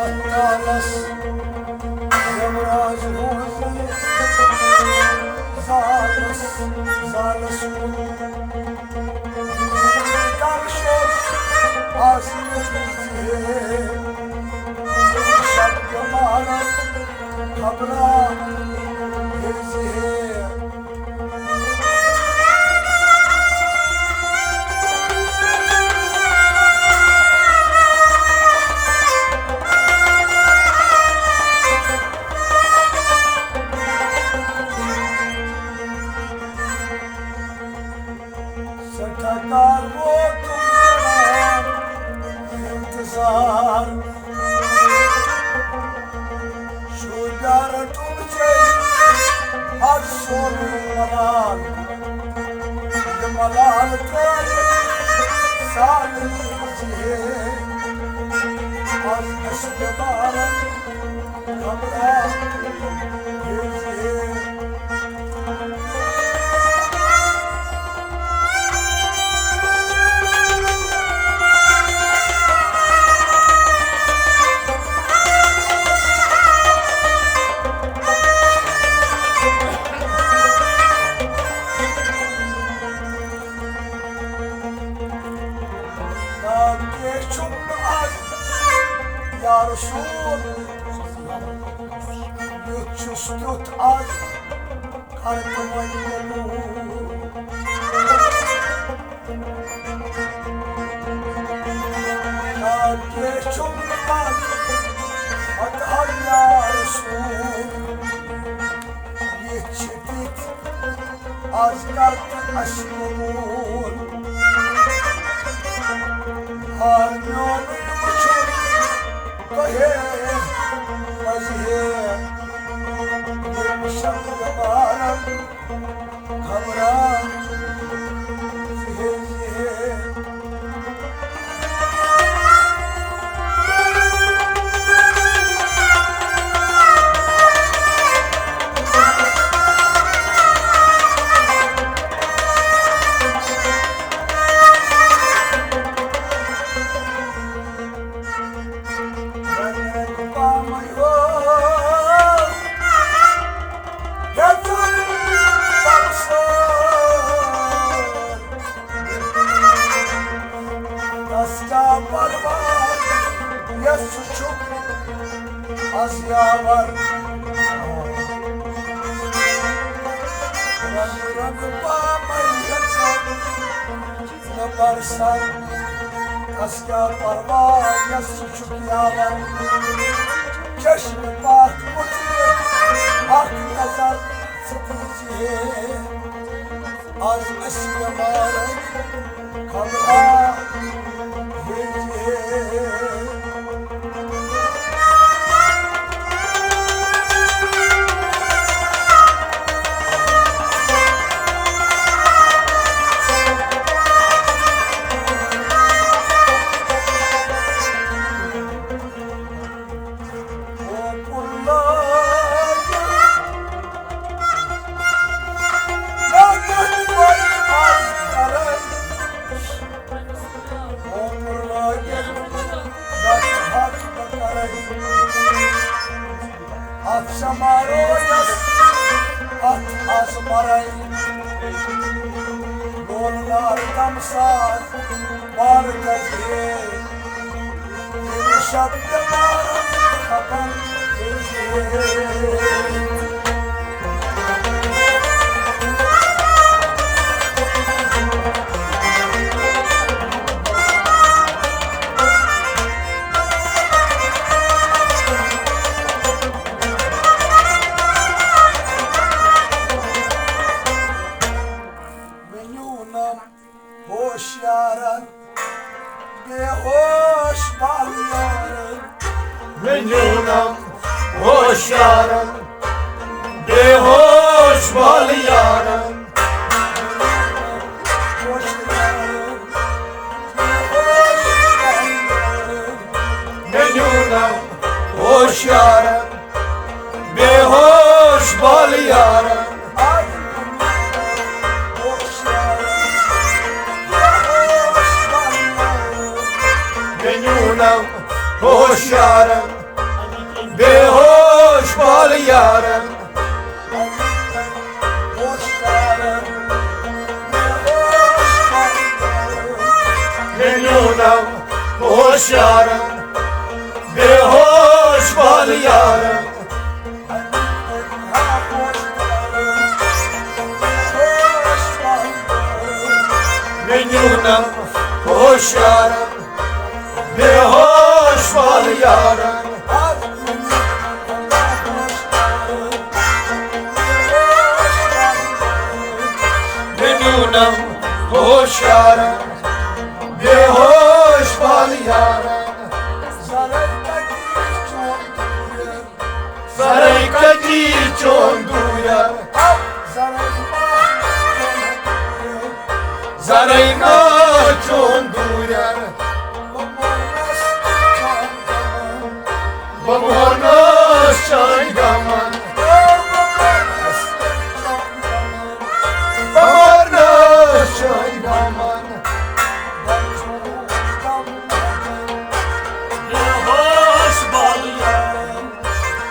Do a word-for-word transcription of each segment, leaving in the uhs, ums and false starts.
نالس یمراج ہُنٛد زالس، زالس کُن درشن آسہِ ژےٚ۔ شب یمارن خبرا ہیزِ ہے۔ سٮ۪ٹھاہ کال ووتُم کران انتظار۔ شوٗبیا رَٹُن ژےٚ اَز سورُے ملال۔ یہِ ملال ترٛٲوِتھ سارنٕے ژےٚ۔ اَز اَسہِ بٮ۪مارن خبرا ہیزِ ہے۔ نام کینٛہہ چھُم نہٕ آز یا رسول، یُتھ چھُس تیُتھ آز۔ کر تہٕ وۄنۍ قبوٗل۔ ناو کیٛاہ چھُم پتہٕ، پتہٕ ہا یا رسول۔ یِتھۍ چھِ تِتھۍ آز کر تہٕ اَسہِ قبوٗل۔ حال میون وٕچھُن تۄہے پزِ ہے۔ ییٚمہِ شب بارن خبرا زِہے زِہے۔ تس کیٛاہ پرواے، یس سُہ چھُ از یاور۔ رنگ رنگ پامے یژھان نہ پرسان، تس کیٛاہ پرواے، یس سُہ چھُ یاور۔ چشم پاک مُژرِ اکھ نظر ژٕ دیٖزِ ہے۔ از اَسہِ بٮ۪مارن خبرا ہیزِ ہے۔ اتھ سمارو یس، اتھ آس مرے۔ لول نار دم ساز بار گژھِ ہے۔ ییٚمہِ شب بٮ۪مارن خبر ہیزِ ہے۔ مےٚ نیوٗنم ہوشیارن، بے ہوش بالیارن۔ مےٚ نیوٗنم ہوشیارن، بے ہوش بالیارن۔ ہوشیارن، بے ہوش بالیارن۔ مےٚ نیوٗنم ہوشیارن، بے ہوش بالیارن۔ مےٚ نیوٗنم ہوشیارن، بے ہوش بال یارن۔ مےٚ نیوٗنم ہوش یارن، بے ہوش بال یارن۔ مےٚ نیوٗنم ہوش یارن، بے ہوش بال یارن۔ مےٚ نیوٗنم ہوش یارن، بے ہوش بال یارن۔ زرے کتی چون دوٗرٮ۪ر۔ زرے ما چون دوٗرٮ۪ر۔ بہٕ مونس چٲنۍ غمن۔ بہٕ مونس چٲنۍ غمن۔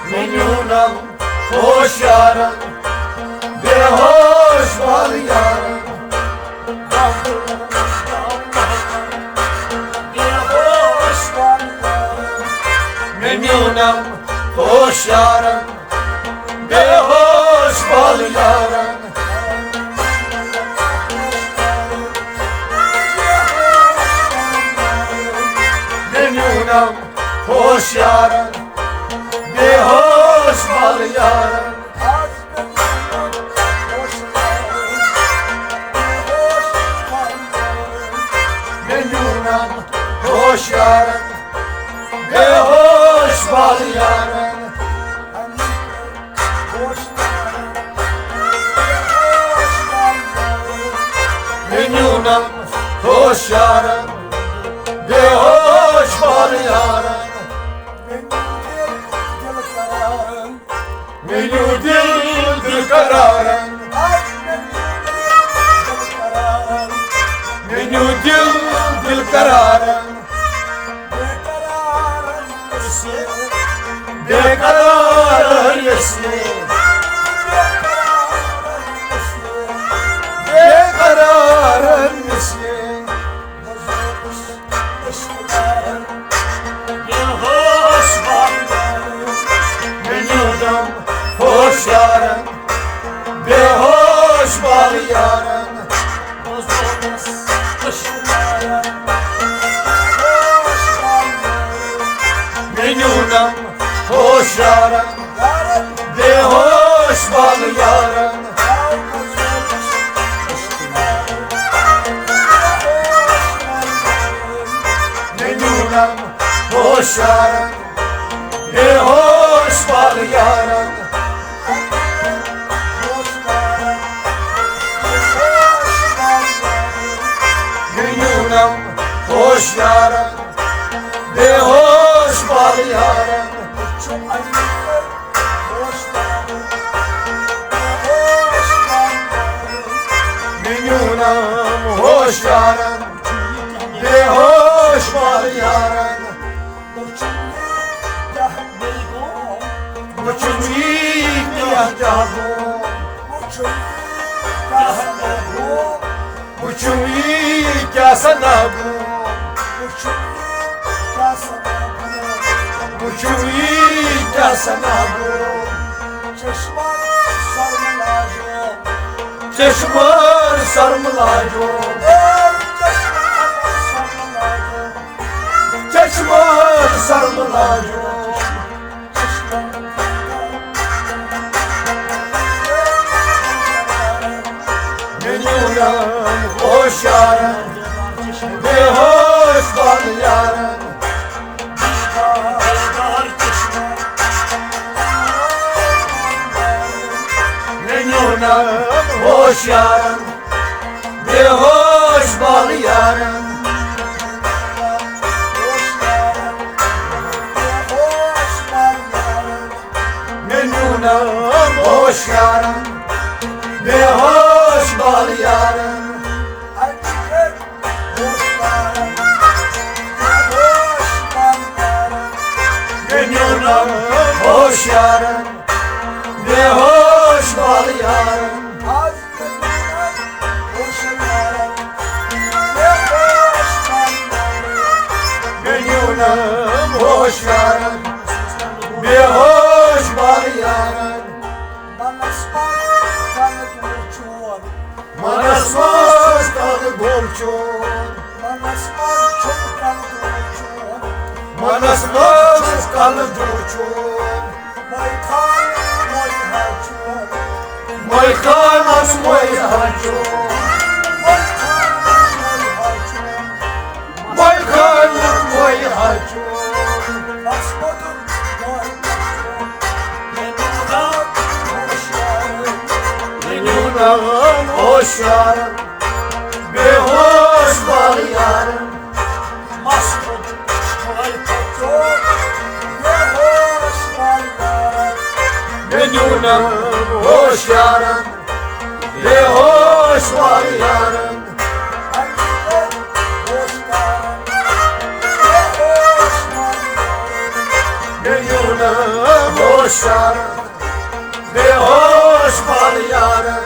مےٚ نیوٗنم ہوش یارن، بے ہوش بال یارن۔ مےٚ نیوٗنم ہوش یارن، بے ہوش بال یارن۔ مےٚ نیوٗنم ہوش یارن، بے ہوش بال یارن۔ مےٚ نیوٗنم ہوش یارن، بے ہوش بال یارن۔ مےٚ نیوٗنم ہوش یارن، بے ہوش بال یارن۔ مےٚ نیوٗ دِل دِل قرارن۔ مےٚ نیوٗ دِل دِل قرارن۔ بے قرارن یس یہ۔ بے قرارن یس یہ۔ مےٚ نیوٗنم ہوش یارن، بے ہوش بال یارن۔ مےٚ نیوٗنم ہوش یارن، بے ہوش بال یارن۔ مےٚ نیوٗنم ہوش یارن، بے ہوش بال یارن۔ مےٚ نیوٗنم ہوش یارن، بے ہوش بال یارن۔ مےٚ نیوٗنم ہوش یارن، بے ہوش بال یارن۔ وٕچھُم یی کیٛاہ کیٛاہ گوٚو۔ وٕچھُم یی کیٛاہ سنا گوٚو۔ وٕچھُم یی کیٛاہ سنا گوٚو۔ چشمہ سرم لاجو۔ چشمہ سرم لاجو۔ مےٚ نیوٗنم ہوش یارن، بے ہوش بال یارن۔ مےٚ نیوٗنم ہوش یارن، بے ہوش بال یارن۔ مےٚ نیوٗنم ہوش یارن، بے ہوش بال یارن۔ مےٚ نیوٗنم ہوشیارن، بے ہوش بال یارن۔ مےٚ نیوٗنم ہوشیارن، بے ہوش بال یارن۔ منس منٛز کلہٕ گوٚو چون۔ منس منٛز چھُم کلہٕ گوٚو چون۔ منس منٛز کلہٕ گوٚو چون۔ مٲے خان، مٲے ہا چون۔ مٲے خانس مٲے ہا چون۔ مٲے خانس مٲے ہا چون۔ مٲے خانس مٲے ہا چون۔ بس پوٚتُن مٲے ہا چون۔ نیوٗنم ہوشیارن، بے ہوش بال یارن۔ مس پوٚتُن مٲے ہا چون۔ بے ہوش بال یارن۔ مےٚ نیوٗنم ہوشیارن، بے ہوش بال یارن۔ مےٚ نیوٗنم ہوشیارن، بے ہوش بال یارن۔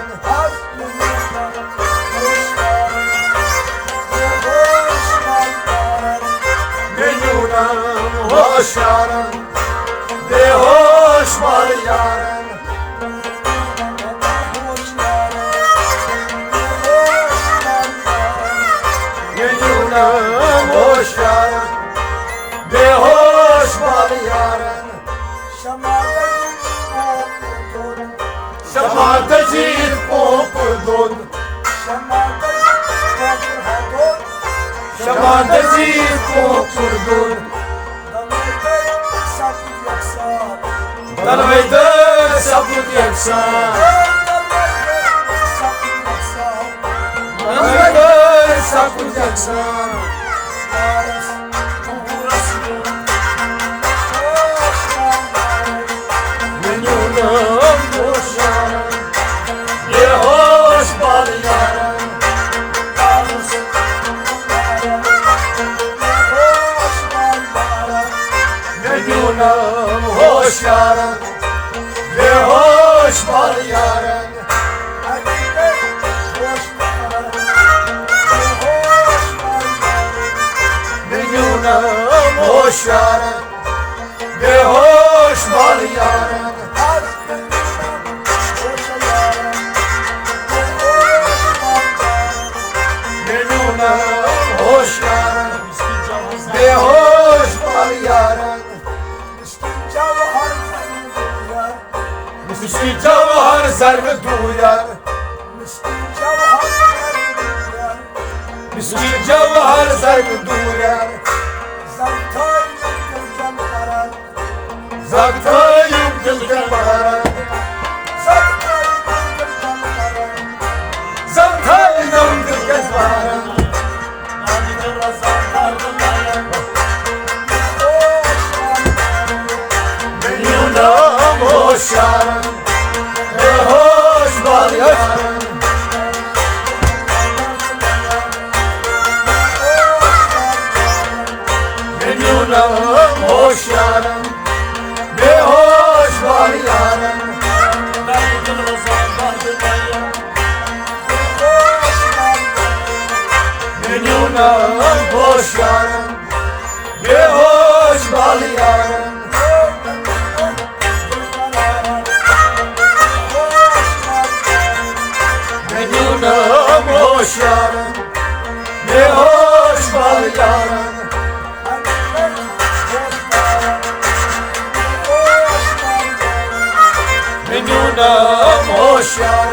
مےٚ نیوٗنم ہوشیارن، بے ہوش بال یارن۔ مےٚ نیوٗنم ہوشیارن، بے ہوش بال یارن۔ شمع دٔزِتھ پوپہٕ دوٚد۔ شمع دٔزِتھ پوپہٕ دوٚد۔ دۄنوَے دٔدۍ سپُد یکسان۔ دۄنوَے دٔدۍ سپُد یکسان۔ مےٚ نیوٗنم ہوشیارن، بے ہوش بال یارن۔ مےٚ نیوٗنم ہوشیارن، بے ہوش بال یارن۔ مےٚ نیوٗنم ہوشیارن، بے ہوش بال یارن۔ مےٚ نیوٗنم ہوشیارن، بے ہوش بال یارن۔ مسکین جوہر زرٕ دوٗر یار۔ مسکین جوہر زرٕ دوٗر یار۔ مسکین جوہر زرٕ دوٗر یار۔ زنگ تھٲیِم دِل کٮ۪ن پران۔ زنگ تھٲیِم دِل کٮ۪ن پران۔ زنگ تھٲیِم دِل کٮ۪ن پران۔ زنگ تھٲیِم دِل کٮ۪ن پران۔ مےٚ نیوٗنم ہوشیارن، بے ہوش بال یارن۔ مےٚ نیوٗنم ہوشیارن، بے ہوش بال یارن۔ مےٚ نیوٗنم ہوشیارن، بے ہوش بال یارن۔ مےٚ نیوٗنم ہوشیارن، بے ہوش بال یارن۔ مےٚ نیوٗنم ہوشیارن۔